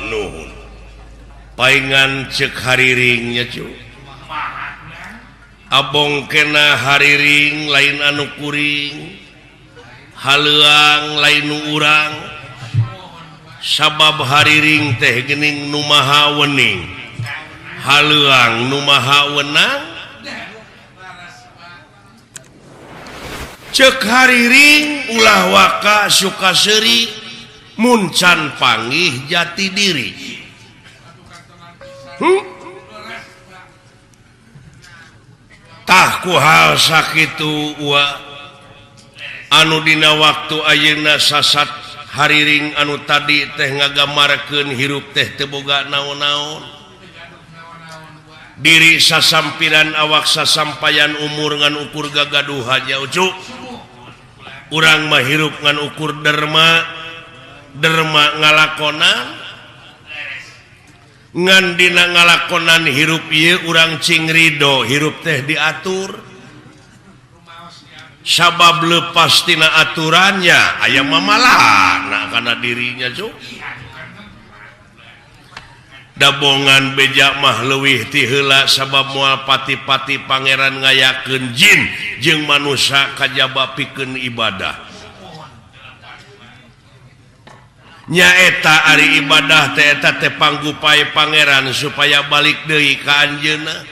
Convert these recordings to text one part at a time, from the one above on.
Nuhun paingan cek hariringnya cu abong kena hariring lain anu kuring haleuang lain nu urang sabab hariring teh geuning nu maha wening haleuang nu maha wenang cek hariring ulah waka suka seuri mun can panggih jati diri. Tah ku hal sakitu wa anu dina waktu ayeuna sasat hariring anu tadi teh ngagamarkeun hirup teh teu boga naon-naon diri sasampiran awak sasampayan umur ngan ukur gagaduhan nya ucu urang mah hirup ngan ukur derma derma ngalakonan ngan dina ngalakonan hirup ieu urang cing ridho hirup teh diatur sabab lepas tina aturannya aya mamalahna kana dirinya cuk dabongan beja mah leuwih ti heula sabab moal pati-pati pangeran ngayakeun jin jeung manusia kajaba pikeun ibadah nyaeta ari ibadah teh eta teh panggupai pangeran supaya balik deui ka anjeunna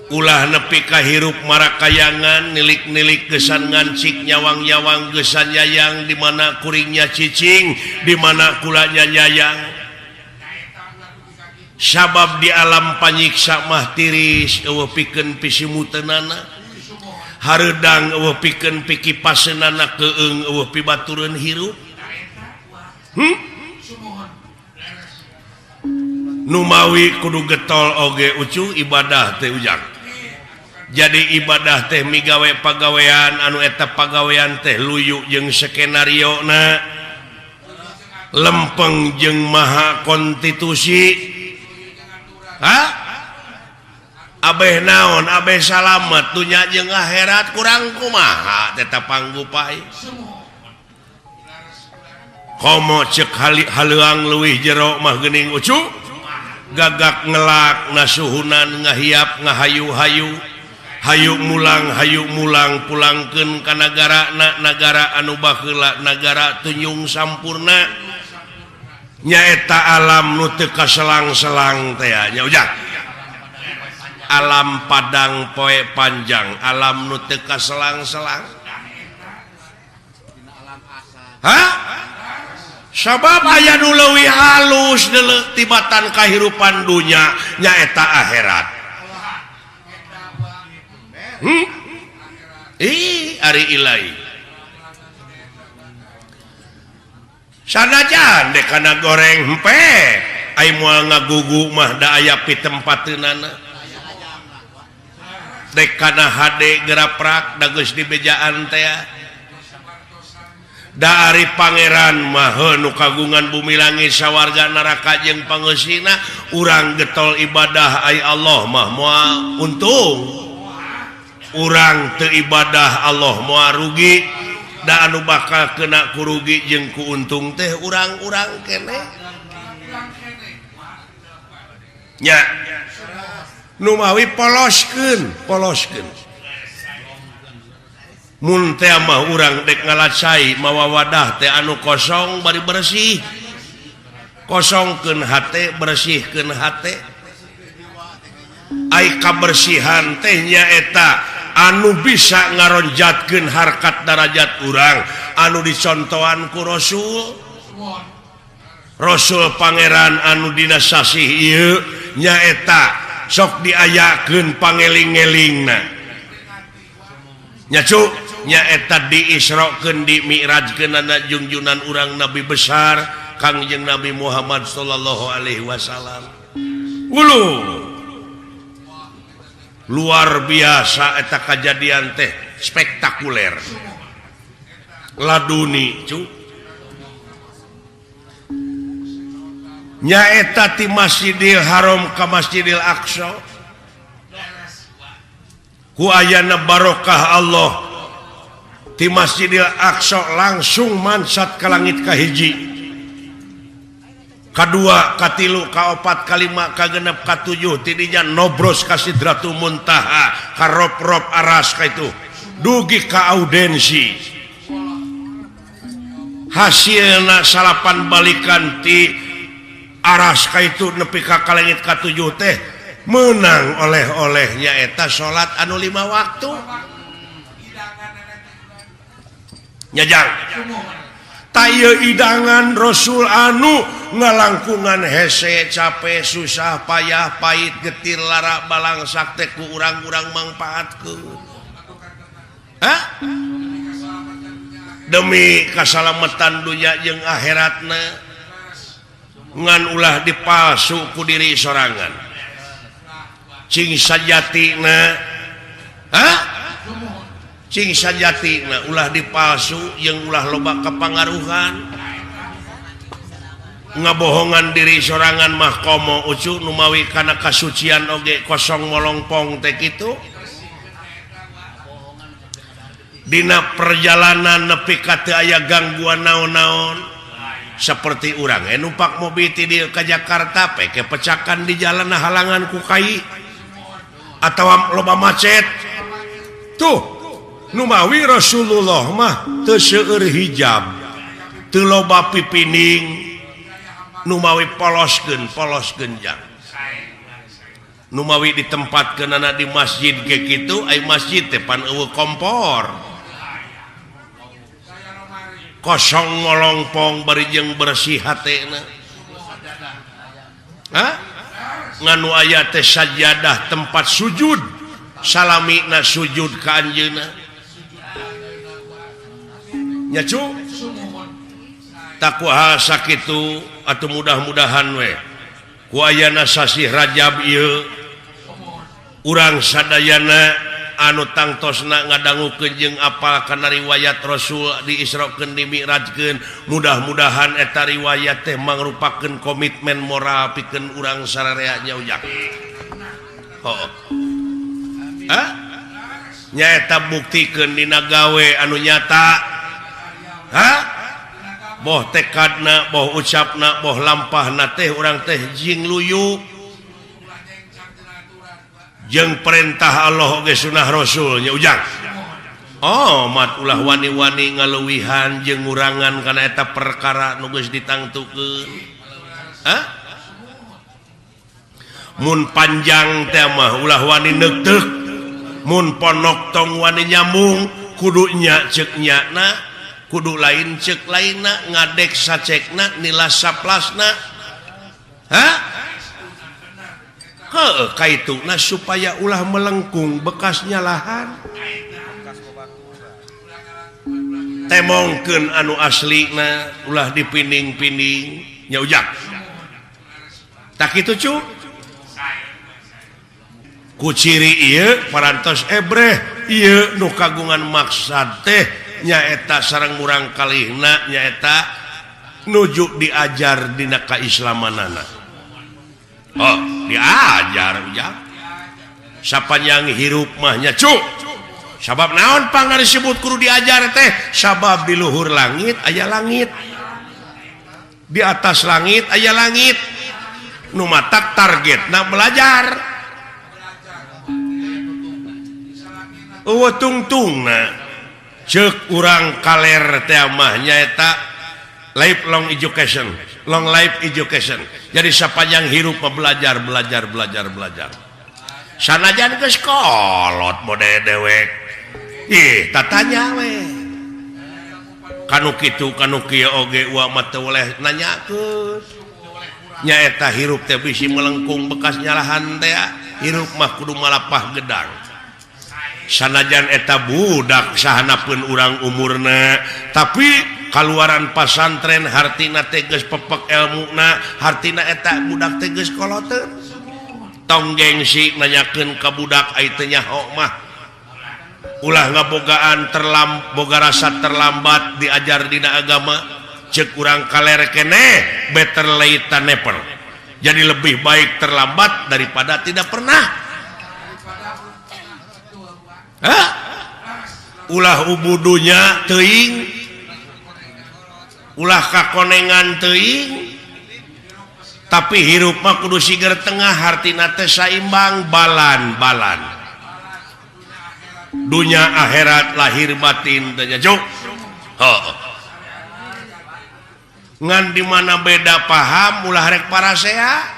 ulah nepi ka hirup marakayangan nilik-nilik gesan ngancik nyawang-nyawang gesan nyayang di mana kuringnya cicing di mana kulanya nyayang sabab di alam panyiksa mah tiris eueuh pikeun pisimuteunana hareudang eueuh pikeun pikipaseunana keung eueuh pibatureun hirup. Numawi kudu getol oge ucu ibadah teh ujang. Jadi ibadah teh migawe pagawean anu eta pagawean teh luyu jeung skenario na lempeng jeung maha konstitusi. Ha? Abeh naon abeh salamet dunya jeung akhirat kurang kumaha tetap panggupai. Komo cek haleuang leuwih jero mah geuning ucu gagak ngelak nasuhunan ngahiap ngahayu-hayu hayu mulang pulangkeun ka nagara na nagara anu baheula nagara tunjung sampurna nyaeta alam nu teu kaselang-selang teh nya ujang alam padang poe panjang alam nu teu kaselang-selang ha sabab aya nu leuwih halus deuleu tibatan kahirupan dunya nyaeta akhirat. Ih ari ilai sanajan dek kana goreng hempe ai moal ngagugu mah da aya pitempateunana dek kana hade geraprak da geus dibejaan teh da ari pangeran mah nu kagungan bumi langit sawarga neraka jeung pangeusina urang getol ibadah ai Allah mah moal untung urang teu ibadah Allah moal rugi da anu bakal kena kurugi jeung ku untung teh urang-urang keneh nya nu mawi poloskeun poloskeun mun teh mah urang dek ngalacai mawa wadah teh anu kosong bari bersih kosongkeun hate bersihkeun hate ai kabersihan teh nyaeta anu bisa ngaronjatkeun harkat darajat urang anu dicontohan ku Rasul Rasul pangeran anu dina sasih ieu nyaeta sok diayakeun pangeling-elingna nya cu nyaeta diisrokeun dimi'rajkeunana jungjunan urang nabi besar Kangjeng Nabi Muhammad sallallahu alaihi wasallam. Ulu luar biasa eta kajadian teh spektakuler laduni cu nyaeta ti Masjidil Haram ka Masjidil Aqsa ku ayana barokah Allah ti Masjidil Aqsa langsung mansat ka langit kahiji. Kadua, katilu, kaopat, kalima, kagenep, katujuh, tidinya nobros ka Sidratul Muntaha, ka rop-rop aras ka itu dugi ka audensi. Hasilna salapan balikan ti aras ka itu nepi ka kalengit katujuh teh menang oleh-olehnya eta salat anu 5 waktu. Nyajang taya idangan Rasul anu ngalangkungan hese capek susah payah pahit getir lara balangsak teh ku urang-urang mangpaatkeun. Hah? Demi kasalamatan dunya jeung akhiratna ngan ulah dipalsu ku diri sorangan. Cing sajatina, hah? Cing sajatina ulah dipalsu jeung ulah loba kapangaruhan. Ngabohongan diri sorangan mah komo ucu numawi kana kasucian oge kosong molongpong teh kitu. Dina perjalanan nepi ka teu aya gangguan naon-naon seperti urang numpak mobil ti dieu ka Jakarta peke pecakan di jalan halangan ku kai atawa loba macet. Tuh numawi Rasulullah mah teu seueur hijab, teu loba pipining, numawi poloskeun polos genjang. Numawi ditempatkeunana di masjid ge kitu, ai masjid teh pan eueuh kompor. Kosong molongpong bari jeung bersih hatena. Hah? Nganu aya teh sajadah tempat sujud, salamina sujud ka anjeunna. Nya cu takwa sakitu atuh mudah-mudahan we ku ayana sasih Rajab ieu urang sadayana anu tangtosna ngadangukeun jeung apal kana riwayat Rasul diisrokeun dimi'rajkeun, mudah-mudahan eta riwayat teh mangrupakeun komitmen moral pikeun urang sararea nya ujang. Heuh. Hah? Nyaeta buktikeun dina gawe anu nyata. Hah? Boh tekadna, boh ucapna, boh lampahna teh urang teh jing luyu jeung perintah Allah oge sunah Rasul nya ujang. Oh, mat ulah wani-wani ngaluwihan jeung ngurangan kana eta perkara nu geus ditangtukeun. Hah? Mun panjang teh mah ulah wani neukteuk, mun ponok tong wani nyambung, kudu nya ceuk nyana, kudu lain ceuk lainna, ngadek sacekna, nilas saplasna. Hah? Heuh, kaituna supaya ulah melengkung bekas nyalahan. Temongkeun anu aslina ulah dipinding-pinding nya ujang. Tak kitu cu? Ku ciri ieu parantos ebreh ieu nu kagungan maksad teh nyaeta sareng murang kalihna nyaeta nuju diajar dina kaislamanana. Oh, diajar ujang. Sapanjang hirup mah nya cu. Sabab naon pangna disebut kudu diajar teh? Sabab di luhur langit aya langit. Di atas langit aya langit. Nu matak targetna belajar. Eueuh tungtungna ceuk urang kaler teh mah nyaeta lifelong education, long life education. Jadi sapanjang hirup mah belajar, belajar, belajar, belajar. Sanajan geus kolot mode dewek. Ih, tatanya we. Kanu kitu kanu kieu oge uang mah teu boleh nanyakeun. Nyaeta hirup teh bisi melengkung bekas nyalahan teh, hirup mah kudu malapah gedang. Sanajan eta budak sahanapeun urang umurna, tapi kaluaran pasantren hartina teh geus pepek elmuna, hartina eta budak teh geus koloteun. Tong gengsi nanyakeun ka budak ai teu nyaho mah. Ulah ngabogaan boga rasa terlambat diajar dina agama. Ceuk urang kaler keneh better late than never. Jadi lebih baik terlambat daripada tidak pernah. Hah? Ulah ubudunya teuing, ulah kakonengan teuing, Tapi hirup mah kudu siger tengah, hartina teh saimbang, balan-balan. Dunya akhirat, lahir batin teh nya, Cuk. Heuh. Ngan di mana beda paham ulah rek parasea.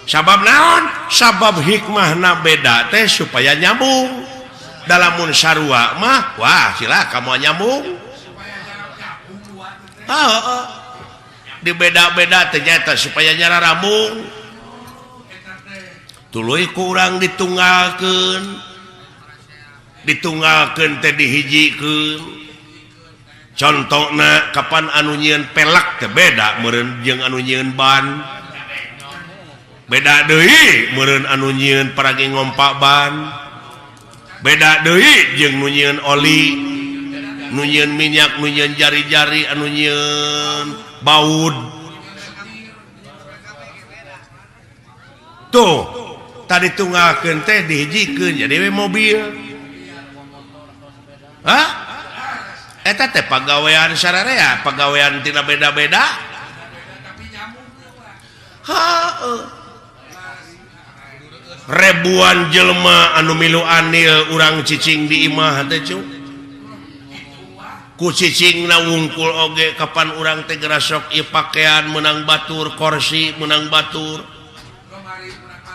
Sabab naon? Sabab hikmahna beda teh supaya nyambung. Dalamun sarua mah wah cilaka moal nyambung. Heeh. Di beda-beda ternyata supaya nyara rambung. Tuluy ku urang ditunggalkeun. Ditunggalkeun teh dihijikeun. Contona kapan anu nyieun pelek teh beda meureun jeung anu nyieun ban. Beda deui meureun anu nyieun paragi ngompa ban. Beda deui jeung nu nyieun oli, nu nyieun minyak, nu nyieun jari-jari, anu nyieun baud. Tuh, tadi tunggalkeun teh dihijikeun jadi we mobil. Hah? Eta teh pagawean sararea, pagawean tina beda-beda. Heuh. Ribuan jelema anu milu anil urang cicing di imah teh cu. Ku cicingna wungkul oge kapan urang teh gerasok ieu pakaian meunang batur, korsi meunang batur,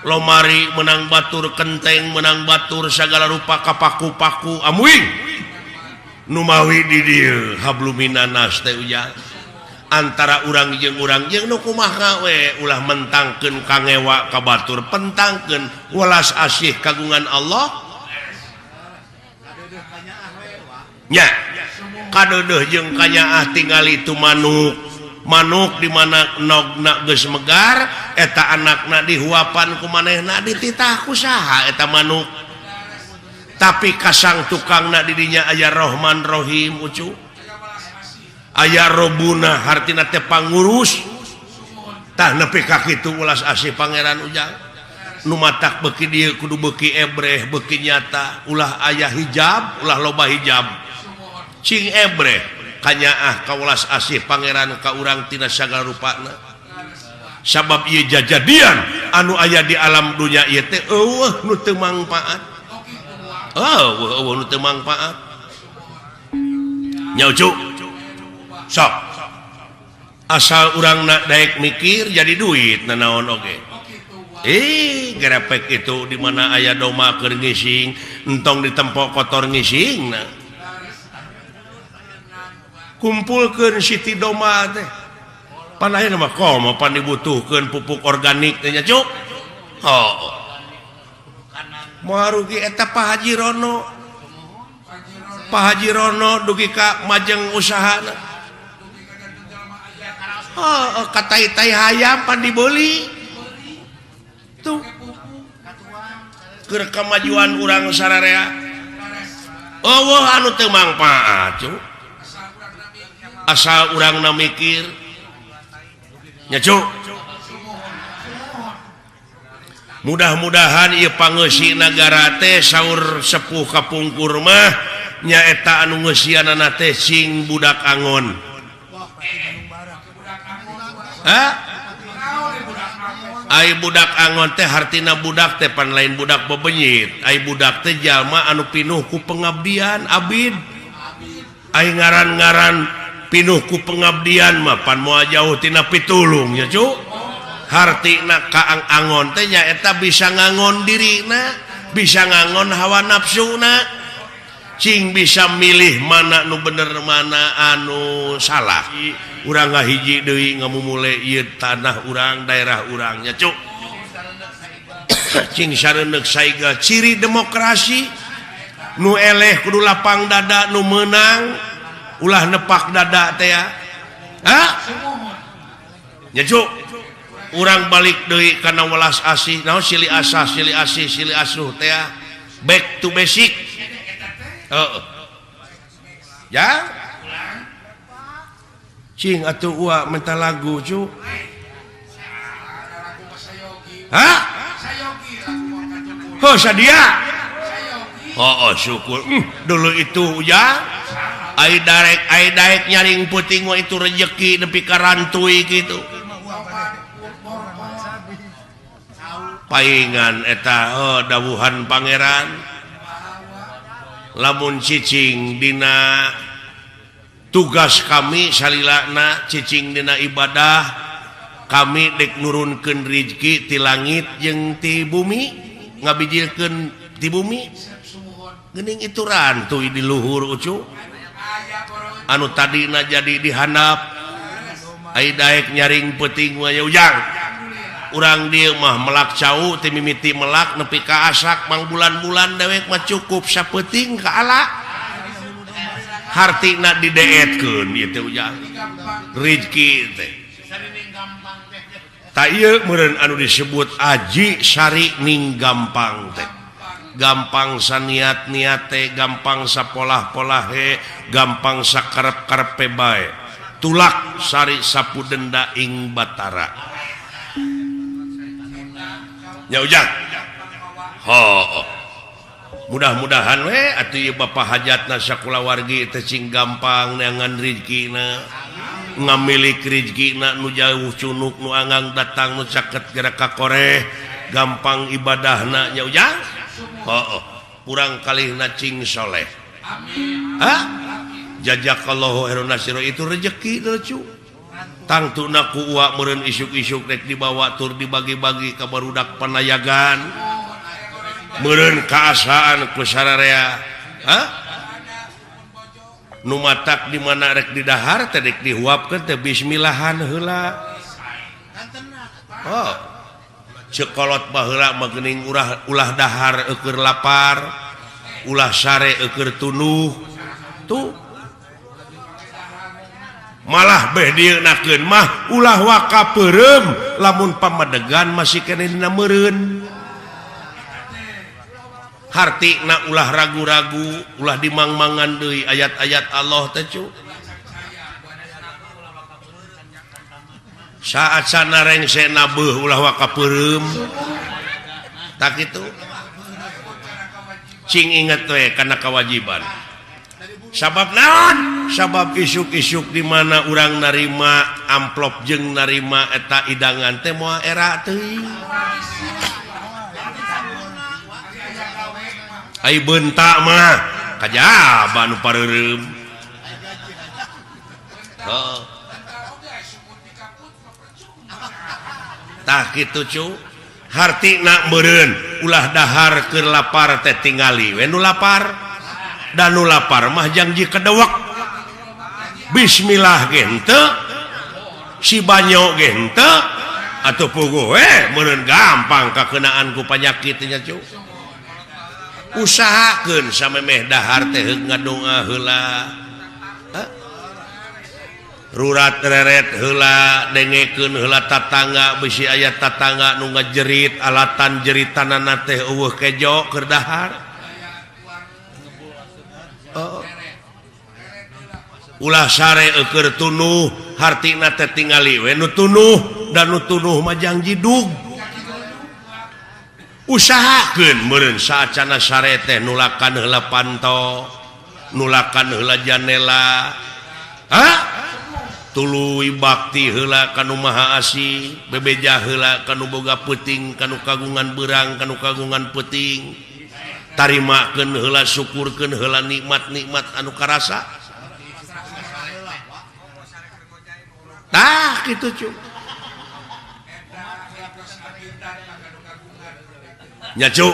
lomari meunang batur, kenteng meunang batur, sagala rupa kapaku-paku amuing. Numawi di dieu habluminanas teh ujang. Antara urang jeung nu kumaha we ulah mentangkeun kangewa ka batur, pentangkeun welas asih kagungan Allah. Nya kadeudeuh jeung kanyaah tingali tu manuk. Manuk di mana nogna geus megar eta anakna dihuapan ku manehna dititah ku saha eta manuk. Tapi kasang tukangna di dinya aya Rohman Rohim ucu. Aya Robuna hartina teh pangurus. Tah nepi ka kitu ulas asih pangeran ujang. Nu matak beuki dieu kudu beuki ebreh beuki nyata, ulah aya hijab, ulah loba hijab. Cing ebreh kanyaah ka ulas asih pangeran ka urang tina sagala rupana. Sabab ieu jajadian anu aya di alam dunya ieu teh eueuh nu teu mangpaat. Oh, eueuh nu teu mangpaat. Nya ucu. Sok. Asal urang nak daek mikir jadi duit nanaon oge. Gerepek itu di mana aya doma keur ngising, entong ditempok kotor ngising na. Kumpulkeun siti doma teh. Pan ayeuna mah komo pan dibutuhkeun pupuk organik teh nya cuk. Oh. Moal rugi eta Pak Haji Rono. Pak Haji Rono dugi ka majeng usahana. Oh, katai-tai hayam pan dibeli. Tuh. Keur kamajuan urang sararea. Eueuh anu teu mangpaat, cuk. Asal urangna mikir. Nya cuk. Mudah-mudahan ieu pangeusi nagara teh saur sepuh kapungkur mah nyaeta anu ngeusianana teh sing budak angon. Hah? Ai budak angon teh hartina budak teh pan lain budak bebenyit. Ai budak teh jalma anu pinuh ku pengabdian abid. Ai ngaran-ngaran pinuh ku pengabdian mah pan moal jauh tina pitulung nya cu. Hartina kaang angon teh nyaeta bisa ngangon dirina, bisa ngangon hawa nafsuna, cing bisa milih mana nu bener mana anu salah. Urang ngahiji deui ngamumule ieu tanah urang, daerah urang nya cuk. Cing sareundeuk saiga ciri demokrasi nu eleh kudu lapang dada, nu meunang ulah nepak dada teh ya. Hah? Nya cuk. Urang balik deui kana welas asih, naon silih asah, silih asih, silih asuh teh. Back to basic. Heeh. Ya. Cing atuh ua minta lagu cu. Hah? Heuh sadia. Oh, syukur. Dulu itu ya. Ai darek nyaring puting mah itu rejeki nepi ka rantui gitu. Paingan eta oh, dawuhan pangeran lamun cicing dina tugas kami salilana cicing dina ibadah kami dek nurunkeun rizki ti langit jeung ti bumi ngabijilkeun ti bumi geuning itu rantuy di luhur ucu anu tadina jadi dihandap ai daek nyaring peuting mah ujang urang dieu mah melak cau ti mimiti melak nepi ka asak mang bulan-bulan dewek mah cukup sapeuting ka ala hartina dideetkeun ieu teh ujang rizki teh ta ieu meureun anu disebut aji sari ning gampang teh gampang saniat-niat teh gampang sapolah-polahe gampang sakarep-karepe bae tulak sari sapu denda ing batara nya ujang ho mudah-mudahan we atuh ieu bapa hajatna sakulawargi teh cing gampang neangan rizkina ngamilik rizkina nu jauh cunuk nu anggang datang nu caket gerak ka koreh gampang ibadahna nya ujang oh, kurang kalihna cing soleh amin. Ha? Jazakallahu khairan nasiro itu rezeki lucu tangtuna ku uak meureun isuk-isuk rek dibawa tur dibagi-bagi ka barudak panayagan meureun kaasaan ku sararea ha? Nu matak di mana rek didahar teh rek dihuapkeun teh bismillahan heula oh cekolot baheula mah geuning ulah dahar eueur lapar ulah sare eueur tunuh tuh malah beh dieunakeun mah ulah waka peureum lamun pamadegan masih keneh dina meureun hartina ulah ragu-ragu ulah dimang-mangan deui ayat-ayat Allah teh cu saat sana rengse nabeuh ulah waka peureum tak kitu cing inget we kana kewajiban sabab naon sabab isuk-isuk di mana urang narima amplop jeung narima eta idangan teh moal era teuing ai bentak mah kajaba nu pareureum heuh tah kitu cu hartina meureun ulah dahar keur lapar teh tingali we nu lapar dan nu lapar mah jangji kedewek bismillah ge henteu si banyo ge henteu atuh puguh we meureun gampang kakeunaan ku panyakit nya cu usahakeun samemeh dahar teh ngadoa heula rurat reret heula dengekeun heula tatangga bisi aya tatangga nu ngajerit alatan jeritanana teh eueuh kejo keur dahar oh. Ulah sare eueur tunuh hartina teh tingali we nu tunuh dan nu tunuh mah jangji dug usahakeun meureun saacana sare teh nulakan heula panto nulakan heula janela ha tuluy bakti heula ka nu maha asih bebeja heula ka nu boga peuting ka nu kagungan beurang ka nu kagungan peuting tarimakeun heula syukurkeun heula nikmat-nikmat anu karasa tah kitu cu nya cu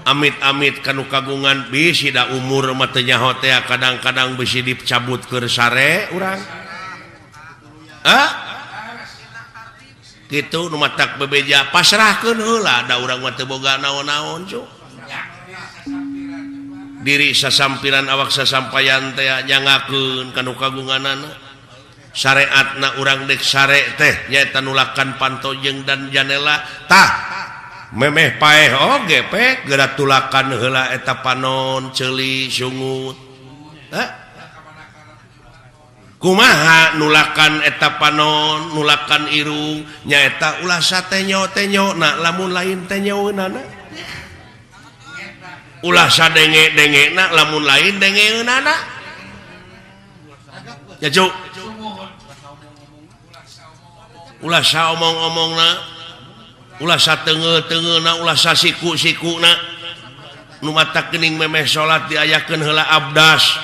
amit-amit ka nu kagungan bisi da umur mah teu nyaho teh kadang-kadang bisi dicabut keur sare urang ah kitu nu matak bebeja pasrahkeun heula da urang mah teu boga naon-naon cu diri sasampiran awak sasampayan teh nyangakeun ka nu kagunganana syariatna urang dek sare teh nyaeta nulakan panto jeung dan janela tah memeh paeh oge pe geura tulakan heula eta panon ceuli sungut ha kumaha nulakan eta panon nulakan irung nyaeta ulah satenyo-tenyo na lamun lain tenyoeunana ulah sadenge-dengena lamun lain dengeunana ya cu ulah saomong-omongna Ulah sateungeul-teungeulna, ulah sasiku-sikuna. Nu matak geuning memeh salat diayakeun heula abdas,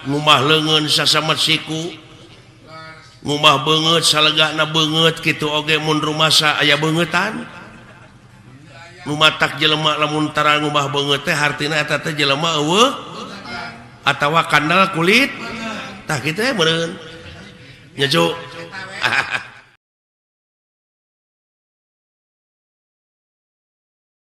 ngumah leungeun sasamet siku, ngumah beungeut salegana beungeut kitu oge mun rumasa aya beungeutan. Nu matak jelema lamun tara ngumah beungeut teh hartina eta teh jelema eueuh atawa kandal kulit. Tah kitu meureun. Nya, Cu.